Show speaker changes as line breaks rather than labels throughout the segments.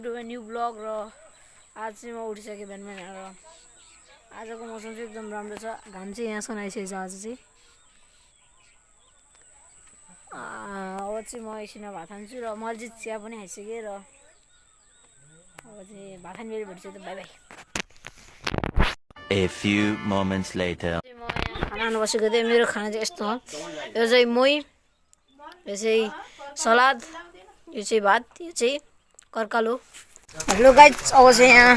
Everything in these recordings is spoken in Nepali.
टु माई न्यू ब्लग र आज चाहिँ म उठिसकेँ बिहान र आजको मौसम चाहिँ एकदम राम्रो छ। घाम चाहिँ यहाँसम्म आइसकेको छ आज चाहिँ। अब चाहिँ म एकछिन भात खान्छु र मैले चाहिँ चिया पनि खाइसकेँ र अब चाहिँ भात खाने बेला भेट्छु त by by.
A few moments later.
म यहाँ खाना खानु बसेको थिएँ। मेरो खाना चाहिँ यस्तो हो। यो चाहिँ मोही, यो चाहिँ सलाद, यो चाहिँ भात, यो चाहिँ कर्कालो। हेलो गाइस, अब चाहिँ यहाँ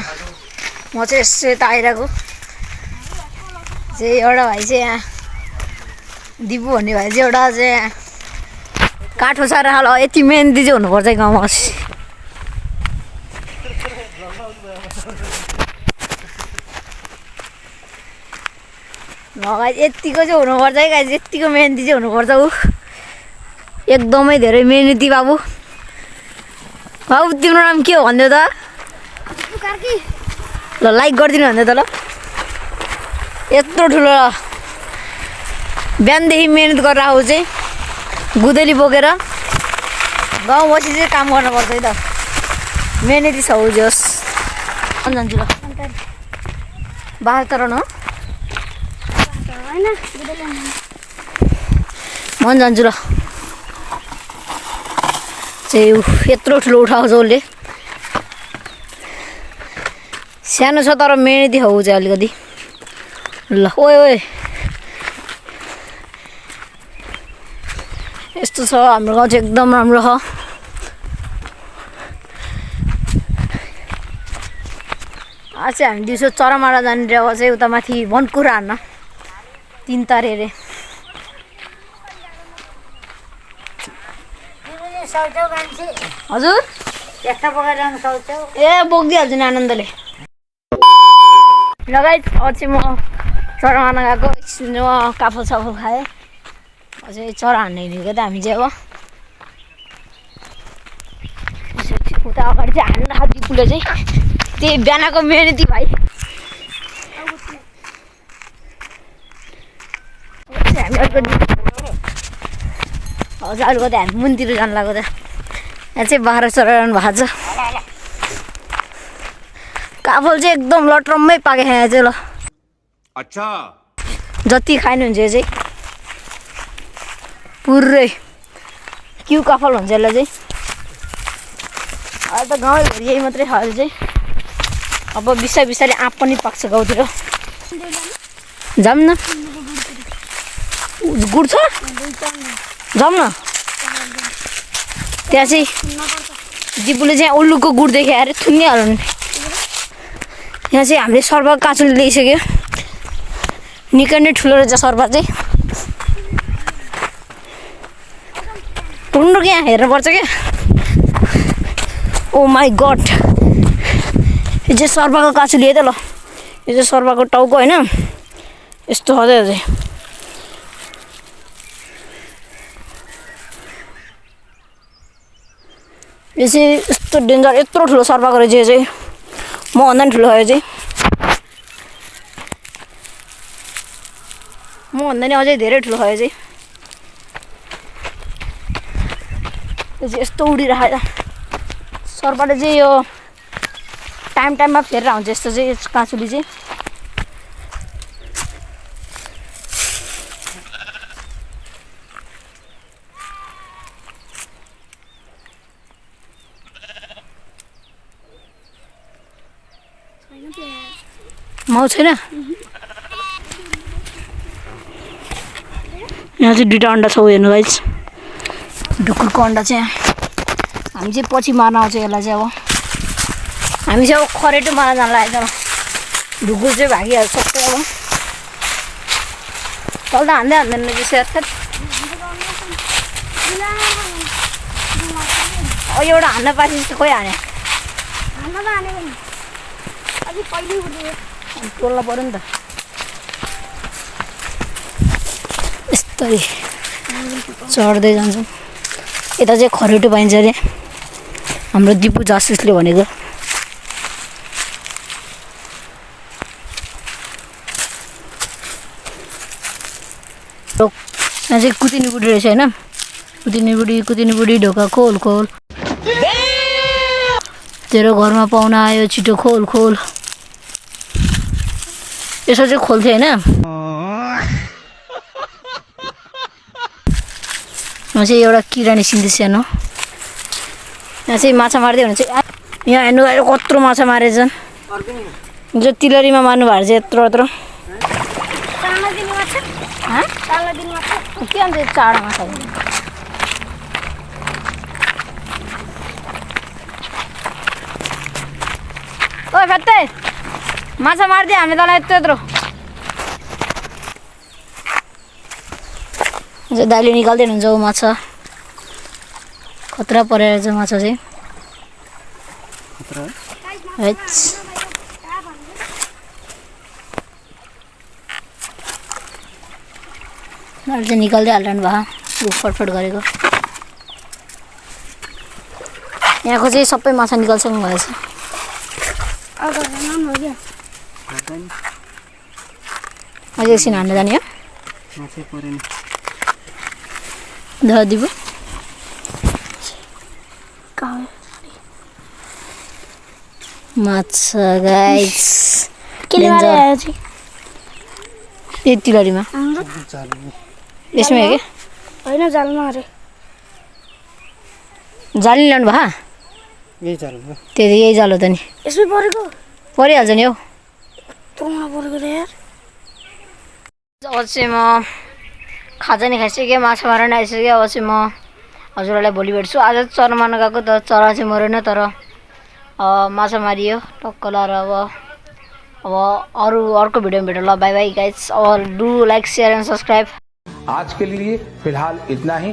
म चाहिँ यसो यता आइरहेको चाहिँ एउटा भाइ चाहिँ यहाँ दिपु भन्ने भाइ चाहिँ एउटा चाहिँ यहाँ काठ ओछाएर यति मेहनती चाहिँ हुनुपर्छ गाउँमा। गाइस यतिको चाहिँ हुनुपर्छ है गाइस, यतिको मेहनती चाहिँ हुनुपर्छ। ऊ एकदमै धेरै मेहनती बाबु। बाबु तिम्रो नाम के हो भन्दै त? ल लाइक गरिदिनु भन्दै त। ल यत्रो ठुलो बिहानदेखि मेहनत गरेर आऊ चाहिँ गुदेली बोकेर गाउँ बसी चाहिँ काम गर्नुपर्छ है त। मेहनती छ ऊ जोस्। जान्छु ल बाह्र तर न म जान्छु ल। चाहिँ यत्रो ठुलो उठाउँछ उसले। सानो छ तर मेहनती हो चाहिँ अलिकति। ल ओए ओए यस्तो छ हाम्रो गाउँ चाहिँ एकदम राम्रो छ। आज चाहिँ हामी दिउँसो चरामारा जाने अब चाहिँ उता माथि बनकुरा हान्न 3 तारे अरे। हजुर ए बोकिदिइहाल्छु नि आनन्दले। लगाइ अब चाहिँ म चरा हान्न गएको। एकछिन म काफल साफल खाएँ। अझै चरा हान्ने हिँडेको त हामी चाहिँ अब उता अगाडि चाहिँ हान्न दिपुले चाहिँ त्यही बिहानको मेहनती भाइ। हामी हजुर अरूको त हामी मुनतिर जानु लाग्यो त। यहाँ चाहिँ बाह्र चराइरहनु भएको छ। काफल चाहिँ एकदम लटरम्मै पाके यहाँ चाहिँ। ल
अच्छा
जति खानुहुन्छ यो चाहिँ पुरै क्यु काफल हुन्छ यसलाई चाहिँ। अहिले त गाउँभरि यही मात्रै छ अहिले चाहिँ। अब बिस्तारै बिस्तारै आँप पनि पाक्छ गाउँतिर। जाऊँ न गुड छ जाऊँ न। त्यहाँ चाहिँ दिपुले चाहिँ उल्लुको गुड देखे अरे थुनिहाल्नु। यहाँ चाहिँ हामीले सर्पा काँचुले ल्याइसक्यो। निकै नै ठुलो रहेछ सर्पा चाहिँ। टुन्डुक यहाँ हेर्नुपर्छ क्या। ओ माई गड यो चाहिँ सर्पाको काँचु लिए त। ल यो चाहिँ सर्पाको टाउको होइन यस्तो छ चाहिँ। यो चाहिँ यस्तो डेन्जर यत्रो ठुलो सर्पाको रहेछ यो चाहिँ। मभन्दा नि ठुलो भयो चाहिँ। मभन्दा नि अझै धेरै ठुलो भयो चाहिँ। यो चाहिँ यस्तो उडिरहेको छ सर्पले चाहिँ। यो टाइम टाइममा फेरेर हुन्छ यस्तो चाहिँ काँचुली चाहिँ। माउ छैन यहाँ चाहिँ 2टा अन्डा छ हेर्नु गाइस। ढुकुरको अन्डा चाहिँ हामी चाहिँ पछि मार्न आउँछ यसलाई चाहिँ। अब हामी चाहिँ अब खरेटो मार्न जान लागेको छ। ढुकुर चाहिँ भागिहाल्छ सबै। अब चल्दा हान्दै हान्दैन रहेछ यार। अब एउटा हान्न पाएपछि खोइ हाने टोल्न पऱ्यो नि त। यस्तै चढ्दै जान्छौँ। यता चाहिँ खरेटो पाइन्छ अरे हाम्रो दिपु जासुसले भनेको। यहाँ चाहिँ कुदिनी बुढी रहेछ होइन। कुदिनी बुढी ढोका खोल खोल तेरो घरमा पाहुना आयो छिटो खोल खोल यसो चाहिँ खोल्थ्यो होइन यहाँ चाहिँ एउटा किरा निस्किँदैछ सानो यहाँ चाहिँ माछा मार्दै हुनुहुन्छ यहाँ हेर्नु कत्रो माछा मारेछन् जो तिलरीमा मार्नु भएको छ यत्रो यत्रो के अन्त चाडो माछा ओ फत्ते माछा मारिदियो हामी तँलाई यत्रो यत्रो दाइले निकाल्दै हुनुहुन्छ ऊ माछा खतरा परेर छ माछा चाहिँ दाइले चाहिँ निकाल्दै हालिरहनु भएको फटफट गरेको यहाँको चाहिँ सबै माछा निकाल्छौँ भएछ अझै एकछिन हान्नु जाने हो दिबो माछा गाइस ए तिलरीमा यसमै हो क्या
होइन जालमा अरे
जाली ल्याउनु भा त्यही यही जाल हो त नि
यसमै परेको
परिहाल्छ नि हौ
त्रोमा परेको त यार
अब चाहिँ म खाजा नि खाइसकेँ माछा मारेर आइसकेँ अब चाहिँ म हजुरहरूलाई भोलि भेट्छु आज चरा मार्न गएको त चरा चाहिँ मरेन तर माछा मारियो टक्क लाएर अब अर्को भिडियोमा भेटौँ ल by by guys do like share and subscribe
आज के लिए फिलहाल इतना ही।